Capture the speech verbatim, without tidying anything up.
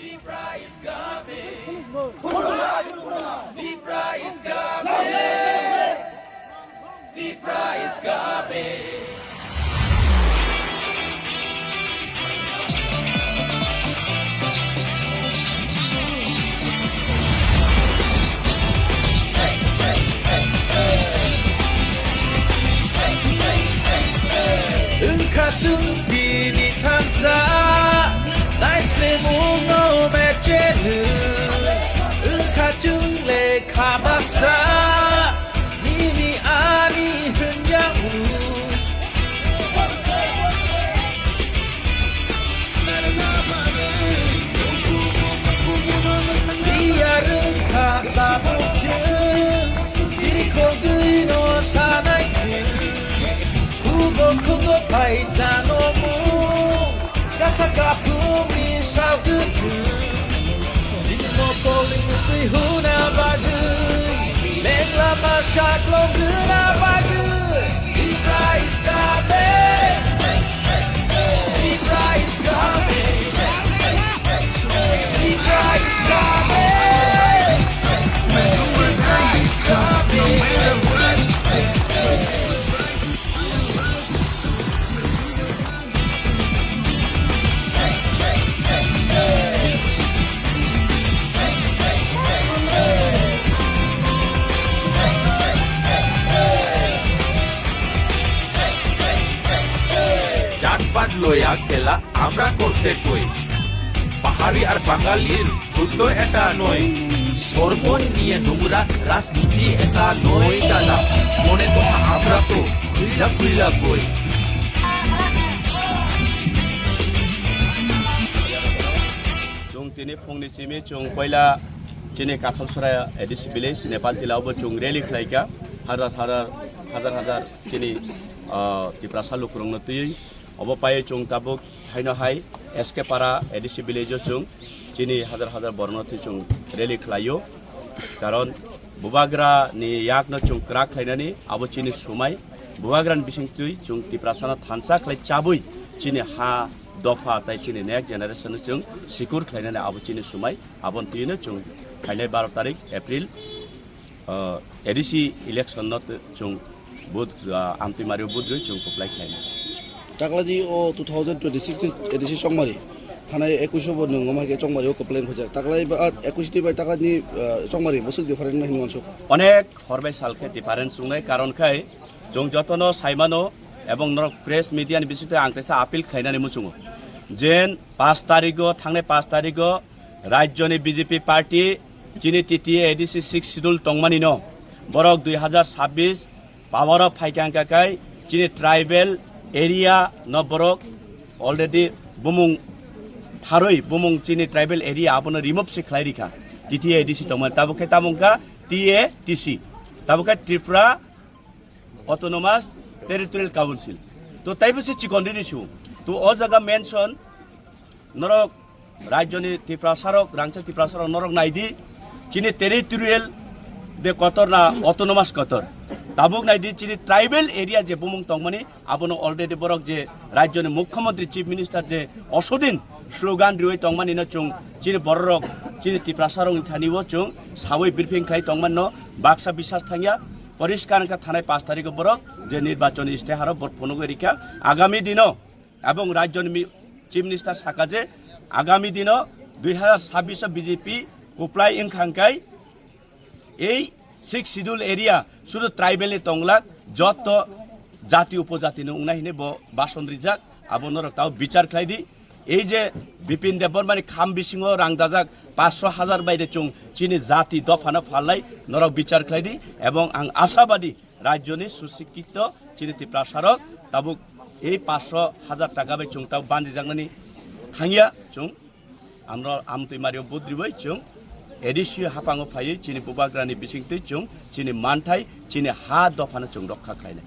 Tipra is coming. Tipra is coming. Tipra is coming. Wngkha chwng bini thansa, naislemungno mechenwi. Wngkha chwng lekha baksa, nini ani hwnyawi. Biyar wngkha tabuk chwng, chirikhogwino sanai chwng. Khugo khugo phaisa nomu, kasa kaphungni salgwchwng. Chini mokol ni mukwi huna bagwi, mengla ma saklong huna bagwi. Tipra is coming. Tipra is coming. Tipra is coming. Tipra is coming. জাতপাত লয়া খেলা আমরা করছে কই? পাহাড়ি আর বাঙালির যুদ্ধ এটা নয়। ধর্ম নিয়ে নোংরা রাজনীতি এটা নয় দাদা। মনে কথা আমরা তো খুইলা খুইলা কই। Chwng tini phungni simi chwng poila chini Kathalsora A D C village Nepal tila obo chwng rally khlaikha, hazar hazar, hazar hazar chini, ah, Tiprasa lukurokno twiwi. Obo paiwi chwng tabuk haino hai S K Para A D C village o chwng chini hazar hazar borokno twi chwng rally khlaio. Karon Bubagra ni yakno chwng kwrak khlainani abo chini sumai. Bubagra ni bisingtwi chwng Tiprasano thansa khlai chabwi chini ha dopha tai chini next generation no chwng secure khlainani abo chini sumai. Aboni twino chwng phainai baro tarik April, ah, A D C election no t-, chwng vote, ah, amtwi mario vote rwi chwng kwplai khlainai. Takladi o two thousand twenty-six ni A D C chongmari, thanai ekuish bo nwng omo hai khe chongmari o kwplai wngkha jak. Taklai ba, ah, ekuish twi bai taklai ni, ah, chongmari bwswk different hinwi uansuk. Onek hor bai sal khe difference wngnai, karon khai chwng jotono saimano ebong norok press media ni bisingtwi ang kaisa appeal khlainani muchungo. Jen pash tarigo, thangnai pash tarigo rajyoni B J P party chini T T A A D C six schedule tongmani no borok dui hazar sabbish power o phaikha wngkha khai chini tribal area no borok already bumung tharwi bumung chini tribal area abono remove se khlai rikha T T A A D C tongmani tabuk khe tamo wngkha T A T C tabuk khe Tripura Autonomous Territorial Council. To taibo se chikon rini su. To o jaga mention norok rajyoni Tiprasarok, rangchak Tiprasarok norok naidi chini territorial de kotor na autonomous kotor. Tabuk naidi chini tribal area je bumung tongmani abono already borok je rajyoni mukhyamantri chief minister je osodin slogan riwi tongmani no chwng chini bororok chini Tiprasarokni thani o chwng sawi briefing khai tongmani no baksa bisas thangya. Poriskar wngkha thanai pash tarikh o borok je nirbachoni isteharo borok phunugwi rikha agami dino, ebong rajyoni mi-, chief minister saka je agami dino dui hazar sabbish o B J P kwplai wngkha hwnkhe ei six schedule area sudu tribal ni tonglak joto jati upojati no wngnai hinwi bo bason rijak abo norok tao bichar khlai di. Ei je Bipin Debbarma ni kham bisingo rang dajak paanch sho hajar bai de chwng chini jati dopha no phalnai norok bichar khlai di, ebong ang ashabadi rajyoni susikkito chini Tiprasarok tabuk ei paanch sho hajar taka bai chwng tao bandijaknani thangya chwng amro amtwi mario budribai chwng A D C haphango phaiwi chini bubagrani bisingtwi chwng chini manthai chini ha dophano chwng rokha khlainai.